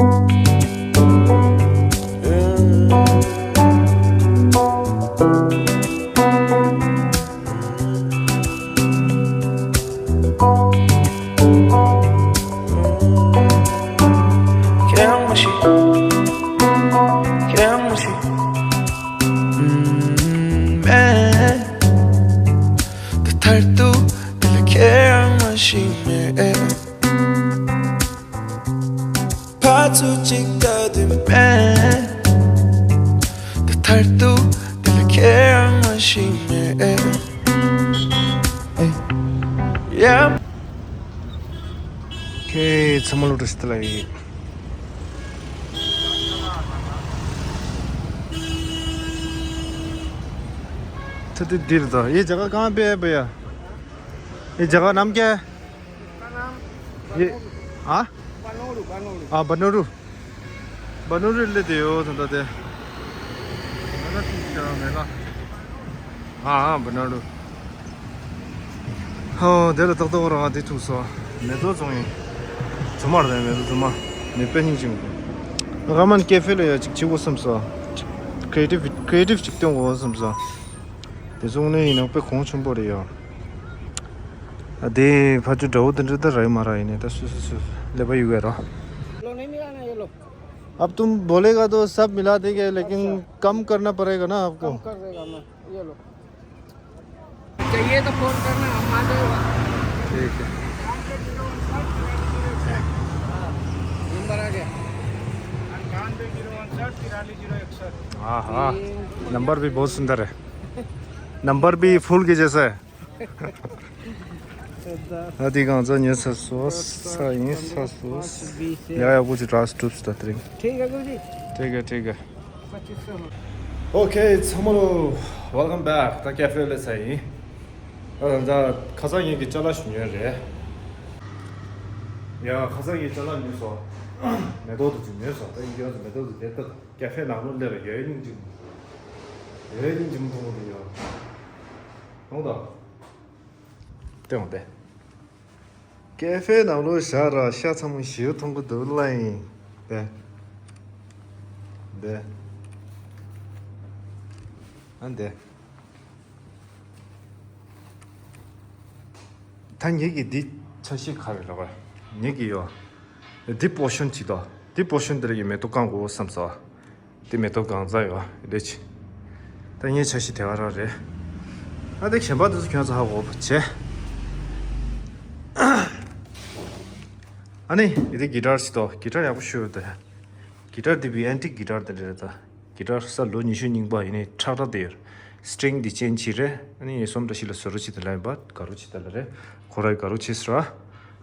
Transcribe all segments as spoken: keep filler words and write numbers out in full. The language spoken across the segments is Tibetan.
ཁྱེད་རང་མ་ཤི། ཁྱེད་རང་མ་ཤི། ཨུམ། མེད། ད་མཐར་ཐུག་འདི་ལ་ཁྱེད་རང་མ་ཤི་མེད། ཕར་ཚུར་གཅིག་ལྟ་དུས་མེད། ད་མཐར་ཐུག་འདི་ལ་ཁྱེད་རང་མ་ཤི་མེད། ཨེ། ཡ། ཁྱེད་ཚང་མ་ལོ་བཀྲ་ཤིས་བདེ་ལེགས། ད་དེ་འདིར་ད། ये जगह कहाँ पे है भैया? ये जगह नाम क्या है? ये, हाँ? हाँ, बनोरू। बनोरू ले दे यो, थोड़ा दे। हाँ, हाँ, बनोरू। ཧོ། དེ་ལ་ཏག་ཏག་རང་དེ་ཐུག་སོ། མེ་ཏོག་བཙོང་ཡིན། རྫུན་མ་རེད། མེ་ཏོག་རྫུན་མ། མེ་དཔེ་སྙིང་རྗེ་མོ། ར་མན་ཀེ་ཧྥེ་ལ་ཡ་ཅིག་བྱེད་དགོས་བསམ་སོ། ཀྲི་ཨེ་ཊིབ་ཀྲི་ཨེ་ཊིབ་ཅིག་སྟོན་དགོས་བསམ་སོ། དེ་ཚོ་དངོས་གནས་ཡིན་ན་དཔེ་གོང་ཆེན་པོ་རེད་ཡ། ཨ། དེ་ཕ་ཆུ་འདྲ་བོ་དེ་འདྲ་ད་རག་མ་རག་ཡིན་ནས་ད་སུ་སུ་སུ་ལེ་པ་ཡུ་ག་རོ། लो, नहीं मिला ना, ये लो। अब तुम बोलेगा तो सब मिला देंगे, लेकिन अच्छा। कम करना पड़ेगा ना आपको। कम कर देगा मैं, ये लो। चाहिए तो फोन करना, हम आ जाएगा। ठीक है। नंबर आ गया। अंठानवे जीरो उनसठ तिरालीस जीरो इकसठ। हाँ, हाँ। नंबर भी बहुत सुंदर है। नंबर भी फूल के जैसा है। ཨ། དེ་གང་ཚ་ཉེ་ས་སོ་ས་ཡིན་ས་སོ། ཡ་ཡ་པོ་ཅི་ཏྲག་སི་ཀྲུབ་སི་ད་དེ་རིང་། ठीक है गुरुजी। ठीक है, ठीक है। पच्चीस सौ। ཨོ་ཁེ། ཚང་མ་ལོ། Welcome back. ད་ཀེ་ཧྥེ་ལ་ས་ཡིན། ཨ། ད་ཁ་སང་ངེད་ཀྱི་ཅ་ལག་ཞིག་ཉོས་རེད། ཡ། ཁ་སང་ངེད་ཅ་ལག་ཉོས་སོང་། མེ་ཏོག་དེ་ཅིག་ཉོས་སོང་། ད་ཡིན་གྱི་ཡོད་མེ་ཏོག་དེ་དེ་ལྟ། ཀེ་ཧྥེ་ནང་ལོགས་སླེབས་པ་ཡོད་སྙིང་རྗེ་མོ། ཡོད་སྙིང་རྗེ་མོ་མཐོང་གི་འདུག་ཡ། མཐོང་དང་། སྟེང་འོང་སྟེ། ཀེ་ཧྥེ་ནང་ལོགས་བཞག་ར་ཤ་ཚ་མོ་ཞིག་མཐོང་གི་འདུག་ལ་ཡིན། འདི། འདི། ཨ། འདི། ད་ངེད་ཀྱི་འདི་ཆ་ཤས་ག་རེ་རེད་པ། ངེད་ཀྱི་ཡོ། འདི་པོ་ཤོན་ཅིག་དང་། འདི་པོ་ཤོན་འདི་ལ་ཡི་མེ་ཏོག་བཀང་དགོས་བསམ་སོང་། དེ་མེ་ཏོག་གང་ཚ་ཡོད་རེད་ཅི། ད་ངའི་འཆར་གཞི་དེ་ག་རང་རེད། ཨ། དེ་གཞན་པ་དེ་ཚོ་ཁྱོད་ཚོ་ཧ་གོ་བ་བྱས། ཨ་ནི་ཡི་དེ་གི་ཊར་ཞིག་ཏོ། གི་ཊར་ཡག་པོ་ཞུ་ཡོད་དེ། གི་ཊར་དེ་བི་ཨན་ཊིག་གི་ཊར་དེ་འདྲ་རེད་ད། གི་ཊར་ས་ལོ་ཉི་ཤུ་རྙིང་པ་ཡིན་ནའི་ཁྲག་ཁྲག་དེ་ཡོད། སི་ཊིང་དེ་ཅན་ཅིག་རེད། ཨ་ནི་ཡི་སོམ་འདྲ་ཞིག་ལ་བཟོ་རོགས་བྱེད་དེ་ལ་ཡིན་པ་དགའ་རོགས་བྱེད་དེ་ལ་རེད། ཁོ་ར་ཡི་དགའ་རོགས་བྱེད་ཟེར་བ།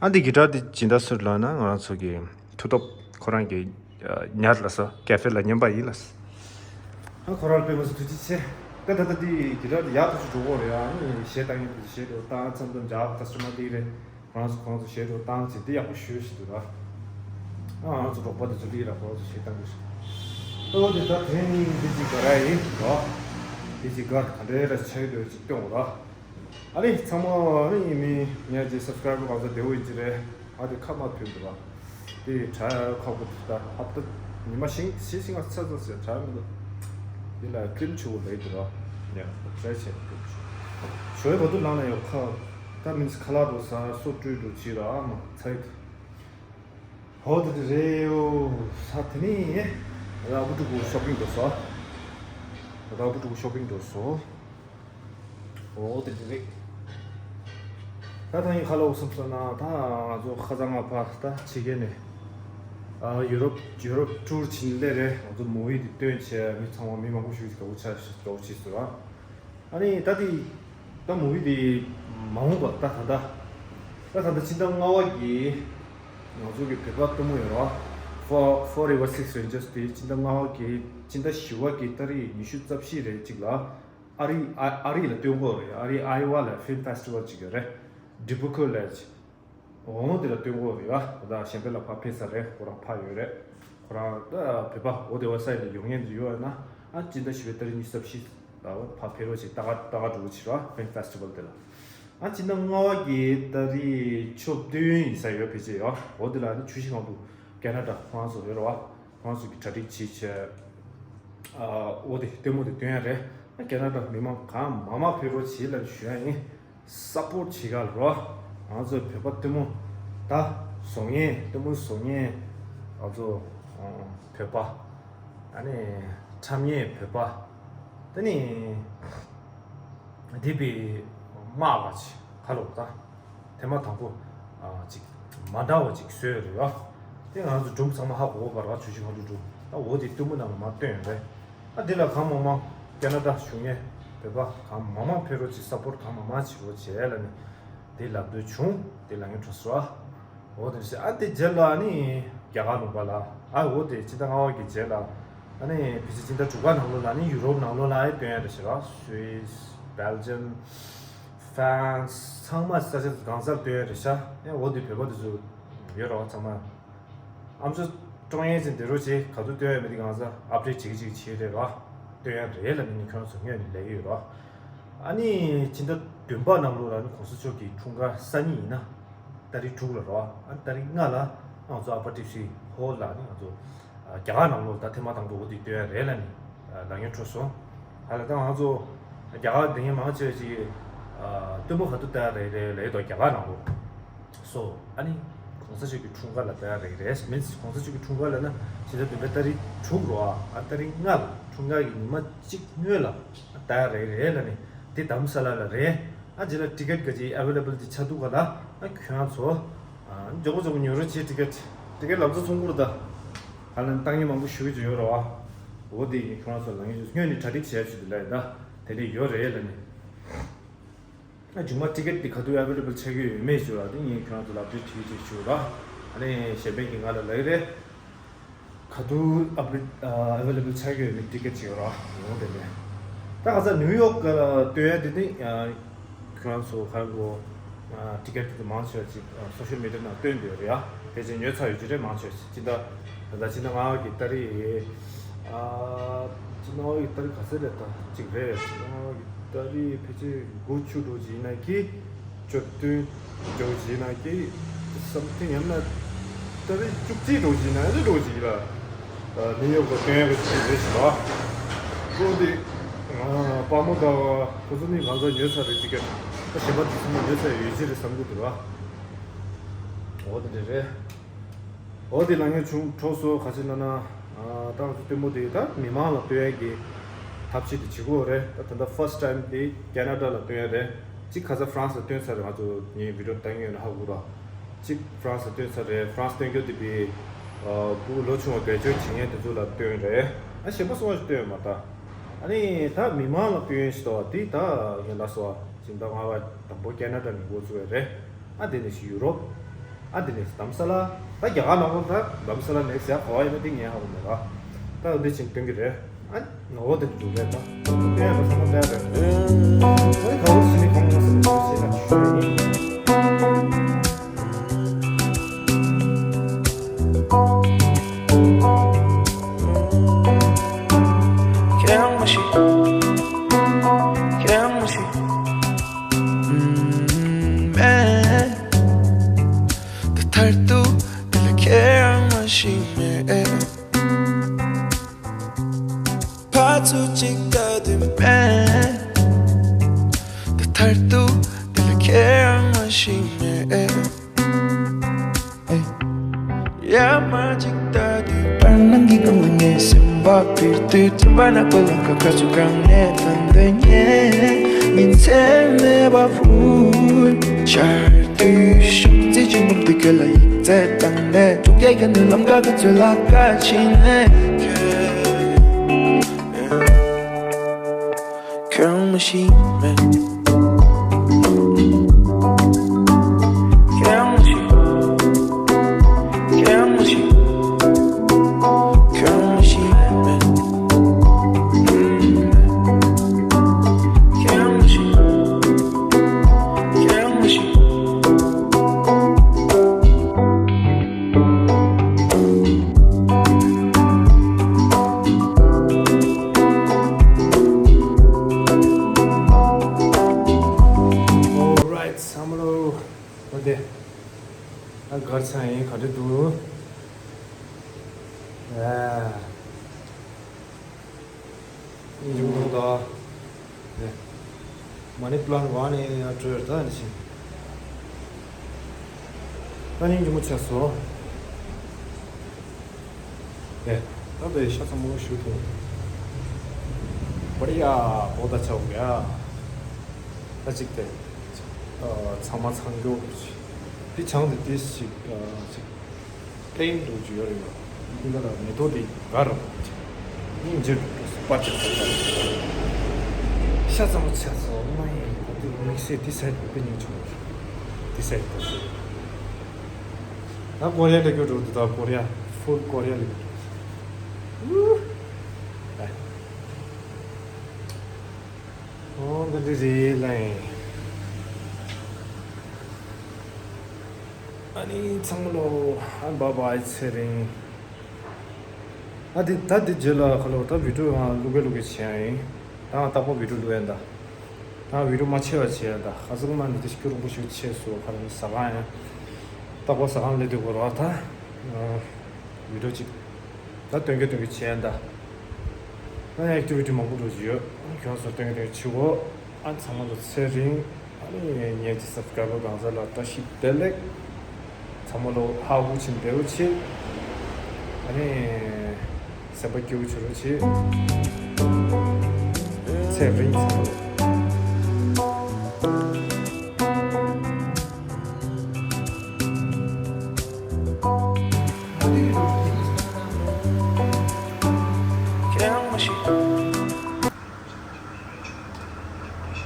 ཨ། འདི་གི་ཊར་འདི་སྦྱིན་བདག་སུ་ལབ་ན་ང་རང་ཚོ་གི་མཐུ་སྟོབས་ཁོ་རང་གི་ཉར་ལ་སོ་ཀེ་ཧྥེ་ལ་ཉན་པ་ཡིན་ལ་སོ། ཨ། ཁོ་རང་དཔེ་མ་སྲིད་ཐུགས་རྗེ་ཆེ། ད་ད་ལྟ་འདི་གི་ཊར་འདི་ཡག་ཏུ་ཞིག་འགྲོ་གི་རེད། ཨ་ནི་གཞས་བཏང་ཡིན་འདི་གཞས་འགྲོ་བཏང་མཚམས་མཚམས་འཇག་ཁ་སི་ཊ་མར་འདི་རེད། ཁོ་རང་ཚོ་ཁོ་རང་ཚོ་གཞས་འགྲོ་བཏང་བྱས་འདི་ཡག་པོ་ཞུ་ཞིག་འདུག་ར། ཨ། ང་རང་ཚོ་རོགས་པ་འདི་ཚོ་འདི་ར་ཁོ་རང་ཚོ་གཞས་བཏང་གི་ཞིག་ཨོ་འདི་ད་དེ་ནི་འདི་ཅིག་ག་ར་ཡིན་ར། འདི་ཅིག་ག་ག་འདྲའི་ར་ཆགས་འདོད་ཅིག་སྐྱོང་ར། ཨ་ནི་ཚང་མ་ཨ་ནི་ཡིན་མིན་ངས་ཀྱི་སབ་སི་ཀ་རའི་བར་གང་ས་བདེ་བོ་ཡིན་གྱི་རེད། ཨ་དེ་ཁ་མ་ཕུལ་འདུག་བ། དེ་དྲ་ཁག་པོ་དེ་ད་ཧབ་ཏ་ཉི་མ་ཤིང་ཤི་ཤིང་ང་ཚ་ཚ་ཟེར་དྲ་མི་འདུག་དེ་ལ་ཀྲིམ་ཆུ་བོ་ལེགས་འདུག་བ། ཡ་དྲ་བྱས་ཀྲིམ་ཆུ། ཞོའི་བ་དུ་ལང་ན་ཡོད་ཁ། ད་མིན་ཁ་ལག་འགྲོ་ས་སོ་བཀྲུས་འགྲོ་ཅི་ར་ཨ་མ་ཚ་ཡི་འདུག་ཧོ་དེ་དེ་རེད་ཡོ། ས་དེ་ནི་ར་བུ་ཕྲུ་གུ་ཤོ་པིང་འགྲོ་སོ། ར་བུ་ཕྲུ་གུ་ཤོ་པིང་འགྲོ་སོ། འོ་དེ་འདྲ་རེད། ད་ད་ཡིན་ཁ་ལོ་གསུམ་སོང་ན་ད་ང་ཚོ་ཁ་སང་ང་ཕ་ད་ཕྱི་རྒྱལ་ནས་ཨ་ཡུ་རོབ་ཡུ་རོབ་ཊུར་ཕྱིན་སླེབས་རེད། ང་ཚོ་མུ་ཝི་དེ་སྟོན་བྱས་མི་ཚང་མ་མི་མང་པོ་ཞིག་དགའ་བོ་ཆགས་དགའ་བོ་བྱས་སོང་ར། ཨ་ནི་ད་དེ་ད་མུ་ཝི་དེ་མ་འོངས་པ་ད་ད་ད་ད་ད་ད་ཕྱི་ཟླ་ལྔ་པ་གི་ང་ཚོ་གི་བོད་པ་སྟོན་མོ་ཡོད་ར། Four Four River Six Rangers དེ་ཕྱི་ཟླ་ལྔ་པ་གི་ཕྱི་ཟླ་བཞི་པ་གི་ཏ་རིག་ཉི་ཤུ་རྩ་བཞི་རེད་ཅིག་ལ། ཨ་རི་ཨ་ཨ་རི་ལ་སྟོན་གོ་རེད། ཨ་རི་ཨའི་ཝ་ལ་ཕིལམ་ཕེ་སི་ཊི་ཝལ་ཅིག་ཡོད་རེད། ཌི་བུ་ཁོ་ལེ་ཇི། འོང་དེ་ལ་སྟོན་གོ་རེད་བ། ད་གཞན་པ་ལ་ཕར་ཕེབས་ས་རེད། ཁོ་རང་ཕར་ཡོད་རེད། ཁོ་རང་ད་བོད་པ་འོ་དེ་བ་ས་ཡི་ལ་ཡོང་མཁན་དེ་ཡོད་ན། ཨ་སྤྱི་ཟླ་བཞི་པའི་ཏ་རིག་ཉི་ཤུ་རྩ་བཞི་ལ་ཕར་ཕེབས་རོགས་བྱེད། ད་ག་ད་ག་འགྲོ་གི་ཕྱིར་བ་ཕིལམ་ཕེ་སི་ཊི་ཝལ་དེ་ལ། ཨ་སྤྱི་ཟླ་ལྔ་པ་གི་ཏ་རིག་བཅུ་བདུན་ཡིན་ས་ཡོད་ཕལ་ཆེར་ཡོད། འོ་དེ་ལ་ནི་ཆུ་བཞི་སྒང་དྲུག་ཀེ་ན་ཌ་ཁོ་རང་ཚོ་ཡོད་རེད་བ། ཁོ་རང་ཚོ་གི་གྲ་སྒྲིག་བྱེད་བྱས། ཨ་འོ་དེ་ལྟད་མོ་དེ་སྟོན་ཡ་རེད། ཨ་ཀེ་ན་ཌ་མི་མང་གང་མང་མང་ཕེབས་རོགས་བྱེད་ལབ་ཞུ་ཡ་ཡིན། སཔོར་ཊི་བྱེད་ག་ལ་རོ། ང་ཚོ་བོད་པ་ལྟད་མོ་ད་བཟོ་མཁན། ལྟད་མོ་བཟོ་མཁན་ང་ཚོ་བོད་པ། ཨ་ནི་འཁྲབ་མཁན་བོད་པ། དེ་ནི་འདི་པའི་དམག་པ་ཅིག་ག་ལོག་ད། ཐེངས་མ་དང་པོ་ཨ་ཅིག་མ་འདྲ་བ་ཅིག་བཟོས་རེད་བ། དེ་ང་ཚོ་སྒྲུང་ཚང་མ་ཧ་གོ་བར་བ་ཆུ་ཆུ་གང་འགྲོ་འགྲོ། ད་འོ་དེ་ལྟད་མོ་ནང་ལ་མ་སྟོན་ཡོད་རེད། ཨ་འདི་ལ་གང་མང་མང་ཀེ་ན་ཌ་བཞུགས་མཁན་བོད་པ་གང་མང་མང་ཕེབས་རོགས་ཅིག་སཔོར་ཊི་གང་མང་མང་བྱེད་རོགས་བྱེད་ལ་ནི་དེ་ལབ་འདོད་བྱུང་། དེ་ལ་ངས་འཕྲོ་སོ། འོ་དེ་ཟེར། ཨ་དེ་རྗེས་ལ་ནི་རྒྱ་གར་ལུང་པ་ལ། ཨ་འོ་དེ་ཕྱི་ཟླ་ལྔ་པ་གི་རྗེས་ལ། ཨ་ནི་ཕལ་ཆེར་ཕྱི་ཟླ་དྲུག་པ་ནང་ལོགས་ལ་ནི་ཡུ་རོབ་ནང་ལོགས་ལ་ཨེ་སྟོན་ཡ་རེད་ཤག་ར། སུད་སི། སྦེལ་ཇམ། ཧྥ་རན་སི། ཚང་མ་ས་ཆ་གང་སར་སྟོན་ཡ་རེད་ཤག་ཨེ་འོ་དེ་བོད་པ་དེ་ཚོ་ཡོད་རེད་བ། ཚང་མ་ཨམ་ཅོག་ཀྲོང་ཡན་ཅན་དེ་རོ་ཆེ་ག་དུ་སྟོན་ཡ་མེད་དེ་གང་ས་ཨབ་ཌེཊ་བྱེད་ཀྱི་བྱེད་ཀྱི་བྱེད་རེད་བ། སྟོན་ཡ་རེད་ལབ་ནི་ཁྱོད་རང་ཚོ་སྔོན་ནས་ལས་ཀྱི་ཡོད་རེད་བ། ཨ་ནི་ཕྱི་ཟླ་བདུན་པ་ནང་ལོགས་ལ་ནི་གོང་ས་མཆོག་གི་འཁྲུངས་སྐར་སང་ཉིན་ཡིན་ན། ཏ་རིག་དྲུག་ལ་རོ། ཨ་ཏ་རིག་ལྔ་ལ་ང་ཚོ་ཨ་པ་ཊི་སི་ཧོལ་ལ་ནི་ང་ཚོ་ཨ་རྒྱ་གར་ནང་ལོགས་ད་ཐེངས་མ་དང་པོ་འོ་དེ་སྟོན་ཡ་རེད་ལབ་ནི་ལབ་མཁན་འཕྲོད་སོང་། ཧ་ལ་ད་ང་ཚོ་རྒྱ་གར་དེ་ཉིན་མང་ཆེ་ཅིག་ཨ་སྟོན་མོ་ག་དུ་ལྟ་ཡ་རེད་རེད་ལབ་ཡོད་དོ། རྒྱ་གར་ནང་ལོགས་སོ། ཨ་ནི་གོང་ས་མཆོག་གི་འཁྲུངས་སྐར་ལ་ལྟ་ཡ་རེད་རེད། མིན་གོང་ས་མཆོག་གི་འཁྲུངས་སྐར་ལ་ན་ཕྱི་ཟླ་བདུན་པའི་ཏ་རིག་དྲུག་རོ། ཨ་ཏ་རིག་ལྔ་ལ་འཁྲུངས་སྐར་གི་ཉི་མ་གཅིག་སྔོན་ལ་ལྟ་ཡ་རེད་རེད་ལབ་ནི་དེ་དྷ་རམ་ས་ལ་ལ་རེད། ཨ་རྗེས་ལ་ཊི་ཀེ་ཊི་ག་ཅིག་ཨ་ཝེ་ལེ་བལ་ཅིག་ཆགས་འདུག་ག་ལ། ཨ་ཁྱོད་རང་ཚོ་ཨ་མགྱོགས་པོ་མགྱོགས་པོ་ཉོ་རོགས་བྱེད། ཊི་ཀེ་ཊི་ཊི་ཀེ་ཊི་ལམ་སང་ཚོང་ཁུར་ད། ཧ་ལམ་བཏང་མཁན་མང་པོ་ཞུ་གི་ཡོད་རེད་བ། འོ་དེ་ཡིན། ཁྱོད་རང་ཚོ་ལ་ངས་སྔོན་ནས་གྲ་སྒྲིག་བྱས་ཡ་ཞུ་དེ་ལ་ཡིན་ད། དེ་འདྲས་ཡོད་རེད་ལ་ནི། ཨ་མཇུག་མ་ཊི་ཀེ་ཊི་དེ་ག་དུས་ཨ་ཝེ་ལེ་བལ་ཆགས་ཀྱི་ཡོད་མེད་ཞུ་ལ་དེ་ངས་ཁྱོད་རང་ཚོ་ལ་ཨབ་ཌེཊ་བྱེད་ཀྱི་ཞུ་ར། ཨ་ནི་གཞན་ཕན་གྱི་ང་ལ་ལབ་ཀྱི་རེད། ག་དུས་ཨབ་ཌེཊ་ཨ་ཝེ་ལེ་བལ་ཆགས་ཀྱི་ཡོད་མེད་ཊི་ཀེ་ཊི་ཅིག་ཡོད་ར། ཡོང་དེ་ནས་ད་ག་ས་ནིའུ་ཡོག་ག་ལ་སྟོན་ཡ་དེ་ནི་ཨ་ཁྱོད་རང་ཚོ་ག་རེ་གོ། ཨ་ཊི་ཀེ་ཊི་དེ་ཚོ་མང་ཆེ་བ་ཅིག་ཨ་སོ་ཤལ་མི་ཌི་ཡ་ནང་སྟོན་བསྡད་ཡོད་རེད་ཡ། ཕལ་ཆེར་ཉོས་ཚར་ཡོད་ཀྱི་རེད་མང་ཆེ་བ་ཅིག་སྤྱི་ཟླ། ད་ལྟ་སྤྱི་ཟླ་ལྔ་པ་གི་ཏ་རིག་ཨ་སྤྱི་ཟླ་ལྔ་པ་གི་ཏ་རིག་ག་ཚོད་རེད་ད་ཅིག་རེད། སྤྱི་ཟླ་ལྔ་པ་གི་ཏ་རིག་ཕལ་ཆེར་དགུ་བཅུ་འགྲོ་ཅིག་ཡིན་ན་གི་བཅུ་བདུན་འགྲོ་ཅིག་ཡིན་ན་གི་སམ་ཐིང་ཡང་ན་ཏ་རིག་བཅུ་གཅིག་འགྲོ་ཅིག་ཡིན་ན་ཨེ་འགྲོ་ཅིག་ལ། ནིའུ་ཡོག་གི་སྟོན་ཡག་གི་ཅིག་རེད་ཞེས་པ། ཁོ་དེ་པ་མོ་ད་བ་ཁོ་ཚོ་ནི་ང་ཚོ་ཉོས་ཚར་རེད་ཅིག་གི་ད་གཞན་པ་དེ་ཚོ་ནི་ཉོས་ཚར་ཡོད་ཅི་རེད་བསམ་གི་འདུག་ར། འོ་དེ་འདྲ་རེད། འོ་དེ་ལ་ངས་བྱུང་འཕྲོ་སོ་ག་ཅི་ན་ན། ད་ང་ཚོ་སྟོན་མོ་དེ་ད་མི་མང་ལ་སྟོན་ཡག་གི་ཐབས་ཤེས་དེ་བྱེད་དགོས་རེད། ད་ད་ལྟ་ཕར་སི་ཊི་ཊའིམ་དེ་ཀེ་ན་ཌ་ལ་སྟོན་ཡག་རེད། གཅིག་ཁ་སང་ཧྥ་རན་སི་ལ་སྟོན་ཚར་རེད། ང་ཚོ་ངའི་བི་ཌི་ཡོ་བཏང་ཡོད་ན་ཧ་གོ་ར། གཅིག་ཧྥ་རན་སི་ལ་སྟོན་ཚར་རེད། ཧྥ་རན་སི་སྟོན་རྒྱུ་དེ་པའི་ཕྲུ་གུ་ལོ་ཆུང་བ་བེད་སྤྱོད་བྱེད་མཁན་དེ་ཚོ་ལ་སྟོན་རེད། ཨ་གཞན་པ་སོང་བ་ཞིག་སྟོན་ཡོད་མ་ད། ཨ་ནི་ད་མི་མང་ལ་སྟོན་ཡོད་ཞིག་ཏོ་དེ་ད་ངས་ལ་སོ་བ་ཅིག་ད་ང་བ་དང་པོ་ཀེ་ན་ཌ་ནས་འགོ་བཙུགས་ཡོད་རེད། ཨ་དེ་ནས་ཡུ་རོབ། ཨ་དེ་ནས་དྷ་རམ་ས་ལ། ད་རྒྱ་གར་ནང་ལོགས་ད་དྷ་རམ་ས་ལ་ནས་ཟེར་གོ་བ་ཡིན་ན་དེ་ངས་ཧ་གོ་མེད་ར། ད་འདི་ཕྱིན་སྟོན་གི་རེད། ཨ་ནོ་དེ་འདུག་རེད་ད། དེ་ཡང་ད་ཚང་མ་དེ་རེད། ཨ་ནི་ག་བོ་ཕྱིན་ནི་གང་ཡོང་ཟེར་ན་ཞུ་ཡ་ཡིན། ཁྱེད་རང་མ་ཤི། ཁྱེད་རང་མ་ཤི། ཨུམ་མེ། ད་མཐར་ཐུག་འདི་ལ་ཁྱེད་རང་མ་ཤི་མེད། ཕར་ཚུར་ཅིག་ལྟ་དུས་མེད། ད་མཐར་ཐུག་འདི་ལ་ཁྱེད་རང་མ་ཤི་མེད། ཡ་མ་ཅིག་ལྟ་དུས་བར་སྣང་གི་སྒང་ལ་ངའི་སེམས་པ་འཕུར་དུས་སེམས་པ་ནག་པོ་ལམ་ཁ་ཁ་ཚུར་གང་ནས་ཐོན་འདོད་ཉེ་ཉིན་མཚན་མེད་པ་འཕུར་ཤར་དུས་ཤུགས་རྩེ་ཆེན་པོ་འདི་ཁྱོད་ལ་ཡིག་ཚད་བཏང་ནས་ཐུག་རྒྱལ་ཁ་ནས་ལམ་ཁ་ཁ་ཚུར་ལ་ཁ་ཕྱིན་ནས་ཁྱོད་རང་མ་ཤི་མེད། ཁྱོད་རང་མ་ཤི། ཁྱོད་རང་མ་ཤི། ཁྱོད་རང་མ་ཤི་མེད། ཁྱོད་རང་མ་ཤི། ཁྱོད་རང་མ་ཤི། ཨ། ཡིན་འགྲོ་ད། ནི། མ་ནི་པི་ལན་ཝན་ནས་ཡར་འགྲོ་ཡོད་ད་ནི་ཕྱིན། ད་ནི་ཉིན་མོ་ཆགས་སོང་། ཨེ། ད་དེ་ཤ་ཚ་མོ་ཞུ་ཐུང་། བ་རི་ཡ། བོ་ད་ཆའོ་ཡ། ད་ཅིག་དེ། ཨ། ཚང་མ་ཚང་མགྱོགས་འགྲོ་ཅིག་དེ་ཆང་དེ་དེ་ཅིག་ཨ། ཅིག་ཕེ་ཡིན་འདུག་ཅིག་ཡོད་རེད་བ། འདི་ག་ལ་མེ་ཏོག་དེ་ག་རུ་སྙིང་རྗེ་འདུག་སྤ་ཅིག་ཤ་ཚ་མོ་ཆགས་སོང་། མ་ཡིན་ད་དེ་དམིགས་བསལ་དེ་སའི་དེ་སྙིང་ཆུང་། དེ་སའི་དེ། ད་ཀོ་རི་ཡ་ལ་སྐྱོད་འགྲོ་འདུག་ད་ཀོ་རི་ཡ། ཧྥུལ་ཀོ་རི་ཡ་ལ་སྐྱོད་འགྲོ། ཨུ། ཨོ་འདི་འདྲ་རེད་ལགས། ཨ་ནི་ཚང་མ་ལོ། ཨ། བྷའི་བྷའི། ཚེ་རིང་། ཨ་དེ་ད་དེ་རྗེས་ལ་ཁ་ལོ་ད་བི་ཌིའོ་ང་བླུག་གི་བླུག་གི་བྱེད་ཡ་ཡིན། ད་ང་རྟག་པར་བི་ཌིའོ་བླུག་ཡ་ད། ད་བི་ཌིའོ་མ་ཆེ་བ་བྱེད་ཡ་ད། ཁ་སང་མ་ནི་དེ་སྐྱོ་རུང་པོ་ཞིག་ཆེ་སོང་། ཁ་ལོ་ཟ་ཁང་ཡ། རྟག་པར་ཟ་ཁང་སླེབས་དུས་གོ་ར་ད། བི་ཌིའོ་གཅིག་ད་སྟོན་གི་སྟོན་གི་བྱེད་ཡ་ད། ད་ཡ་ཨེག་ཊི་བི་ཊི་མང་པོ་འགྲོ་བཞིན་ཡོད། ཁྱོད་ཚོ་སྟོན་གི་སྟོན་གི་བྱེད་གོ། ཨ་ཚང་མ་ལོ་ཚེ་རིང་། ཨ་ནི་ངེད་ཀྱི་སབ་སི་ཀ་རའི་བར་གང་ཟག་ལ་བཀྲ་ཤིས་བདེ་ལེགས། ཚང་མ་ལོ་ཧ་ཧུ་ཆིན་བདེ་བོ་ཆེ། ཨ་ནི་སེམས་པ་སྐྱིད་པོ་བྱེད་རོགས་བྱེད། ཚེ་རིང་ཚང་མ་ལོ།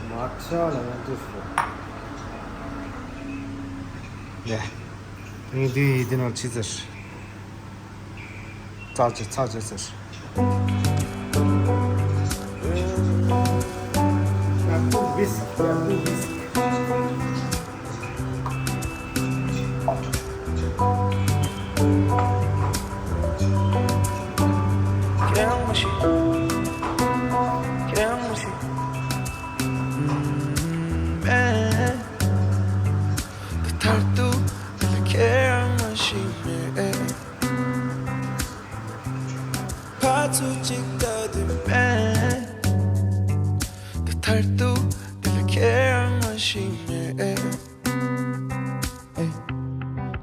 མ་ཆ་ལ་ཡང་དུ་སོ། ཡ། ངས་འདི་འདི་ནང་ཕྱི་ཟེར། ཚར་ཅི་ཚར་ཅི་ཟེར། ཕར་ཚུར་གཅིག་ལྟ་དུས་མེད། དེ་མཐར་ཐུག་དེ་ལ་ཁྱེད་རང་མ་ཤེས་མེད།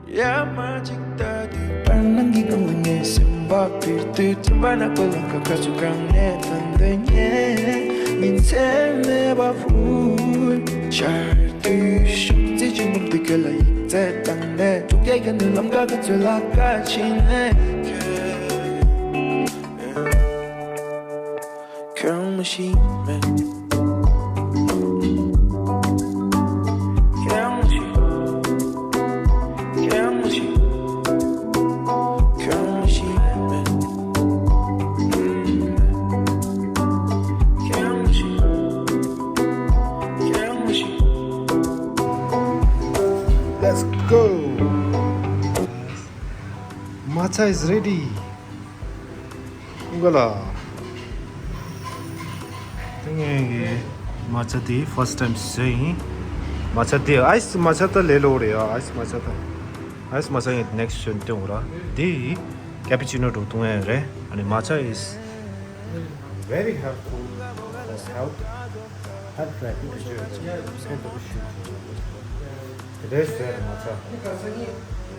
ཡ་མ་གཅིག་ལྟ་དུས་བར་སྣང་གི་ངང་ལ་ངའི་སེམས་པ་འཕུར་དུས། ཙམ་པ་ན་ཁོ་ལ་ཁ་ཁ་ཚུར་གང་ནས་ཐོན་འདོད་ཉེ། ཉིན་མཚན་མེད་པ་འཕུར་ཆར་དུས་ཤུགས་རྩེ་ཆེན་པོ་འདི་ཁྱོད་ལ་ཡིག་ཚད་བཏང་ནས། ཐུག་རྒྱལ་ཁ་ནས་ལམ་ཁ་ཁ་ཚོད་ལ་ཁ་ཕྱིན་ནས། ཁྱོད་མ་ཤེས་མེད། ཁྱོད་མ་ཤེས། ཁྱོད་མ་ཤེས། ཁྱོད་མ་ཤེས་མེད། ཁྱོད་མ་ཤེས། ཁྱོད་མ་ཤེས། Let's go. Matcha is ready. ཀུན་དགའ་ལགས། དེ་ངས་ཀྱི་མ་ཆ་དེ་first time ཟོས་ཡིན། མ་ཆ་དེ་ཨའི་སི་མ་ཆ་ད་ལས་སླ་པོ་རེད་ཡ། ཨའི་སི་མ་ཆ་ད། ཨའི་སི་མ་ཆ་ཡིན་next ཞོན་སྟོན་འོ་ར། དེ་cappuccino འགྲོ་བཏུང་ཡ་རེད། ཨ་ནི་མ་ཆ་is very helpful for health. Health ལ་ཡིད་ཆེས་ཡོད་པའི་ཕན་ཐོགས་ཤིག་དེ་འདྲའི་ཟས་མ་ཆ།